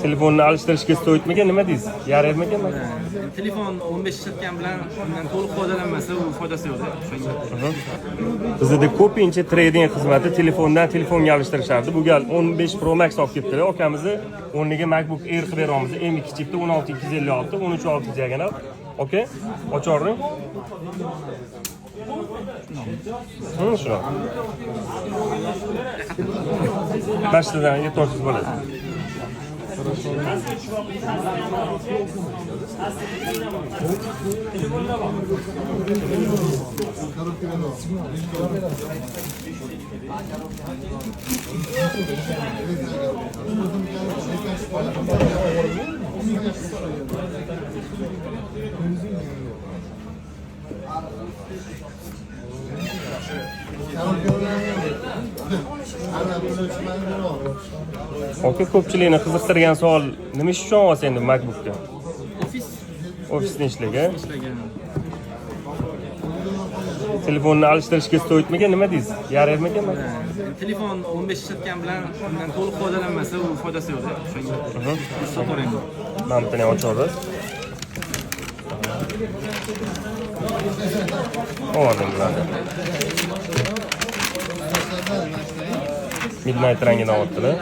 Telefonni alishtirishga стоит mikan, nima deysiz? Yaraymikan? Telefon 15 ishlatgan bilan undan to'liq foydalanmasa, u foydasi yo'q. O'shanga. Bizda ko'pincha trading xizmati telefondan telefonga alishtirishardi. Bu gal 15 Pro Max olib kelibdilar. Akamizni o'rniga MacBook Air qilib beramiz. M2 chipda 16 256, 13 600 diagonal. Aka, ochavering. Shuni. Mana shudan yetorsiz bo'ladi. Aka, ko'pchilikni qiziqtirgan savol, nima ish uchun olasiz endi MacBookni? Ofis. Ofisni ishligi. Ishlagan. Telefonni alishtirishga стоит mikan, nima deysiz? Yaraymikan? Telefon 15 ishlatgan bilan undan to'liq foydalanmasa, u foydasi yo'q. O'shanga. Sotaveraymi? Mana buni ham ochaverasiz. Oldim bularni. Midnight rangini olibdilar.